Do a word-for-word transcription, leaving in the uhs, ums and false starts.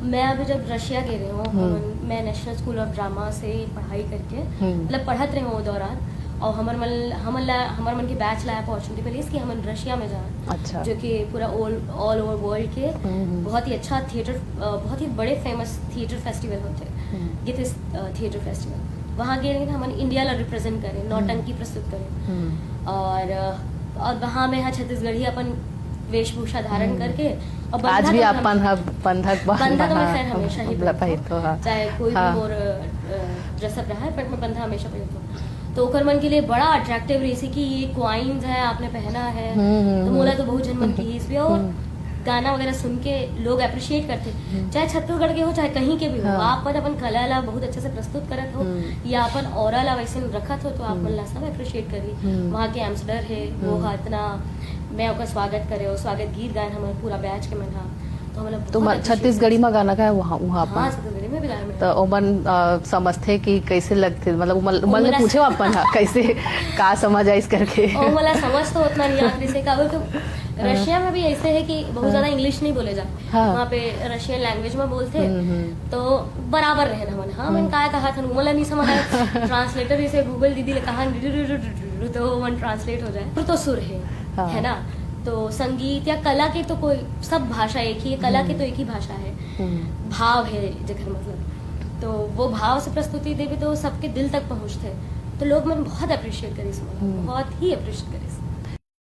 मैं अभी जब रशिया गे रहे हूँ, हमन, मैं नेशनल स्कूल ऑफ ड्रामा से पढ़ाई करके, हम्म। मतलब पढ़त रहे हूँ वो दौरान, और हमर मन, हमन ला, हमर मन के बैच ला अपॉर्चुनिटी मिलिस कि हमन रशिया में जाएं, अच्छा। जो कि पूरा ऑल ऑल ओवर वर्ल्ड के हम्म। बहुत ही अच्छा थिएटर, अ, बहुत ही बड़े फेमस थिएटर फेस्टिवल होते हैं, हम्म। गिथिस थिएटर फेस्टिवल। वहाँ गए रहे, हमन इंडिया ला रिप्रेजेंट करें, नौटंकी प्रस्तुत करें। हम्म। और अ, और वहाँ में यहाँ छत्तीसगढ़ी अपन वेशभूषा धारण हम्म। करके, और आज भी तो आप हम- पंधक पंधक बंधा तो मैं हाँ, खैर हमेशा ही बंधा पहनती हूँ। तो हाँ। चाहे कोई हाँ। भी मोर ड्रेसअप रहा है, बट मैं बंधा हमेशा पहनती हूँ। तो ओकर मन के लिए बड़ा अट्रैक्टिव रही कि ये क्वाइंस है, आपने पहना है, हम्म, हम्म, तो हम्म। मोला तो बहुत झन मन की इसलिए। और हम्म। गाना वगैरह सुन के लोग अप्रिशिएट करते, हम्म। चाहे छत्तीसगढ़ के हो चाहे कहीं के भी हो, हाँ। आप मन अपन कला ला बहुत अच्छे से प्रस्तुत करत हो, हम्म। या अपन ऑरा ला वैसे रखत हो, तो आप मन हम्म। ला सब अप्रिशिएट करी। हम्म। वहाँ के एम्बेसडर है, वो हम्म। हा इतना, मैं ओकर स्वागत करे और स्वागत गीत गायन हमर पूरा बैच के मन हा, तो हमला तो बहुत म- appreciate छत्तीसगढ़ी में गाना गाए वहाँ वहाँ हाँ, अपन। छत्तीसगढ़ी में भी गाए मैं। तो ओमन अ, समझथे कि कैसे लगथे, मतलब ओमन ओमन ले ओमन- पूछे अपन हा कैसे का समझ आइस करके। और मला समझ तो उतना नहीं आत रहिसे, काबर कि रशिया में भी ऐसे है कि बहुत ज्यादा इंग्लिश नहीं बोले जाए, हाँ। वहाँ पे रशियन लैंग्वेज में बोलते हम्म, हम्म। तो बराबर रहे ना मन। हाँ, मैं काय कहा था, मला नहीं समझ आया। ट्रांसलेटर इसे गूगल दीदी ले कहा, तो मन ट्रांसलेट हो जाए। पर तो सुर है, हाँ। है ना? तो संगीत या कला के तो कोई, सब भाषा एक ही है, कला के तो एक ही भाषा है, हम्म। भाव है जेकर मतलब। तो वो भाव से प्रस्तुति देवे तो सबके दिल तक पहुँचते, तो लोग मन बहुत अप्रिशिएट करिस, हम्म। बहुत ही अप्रिशिएट करिस।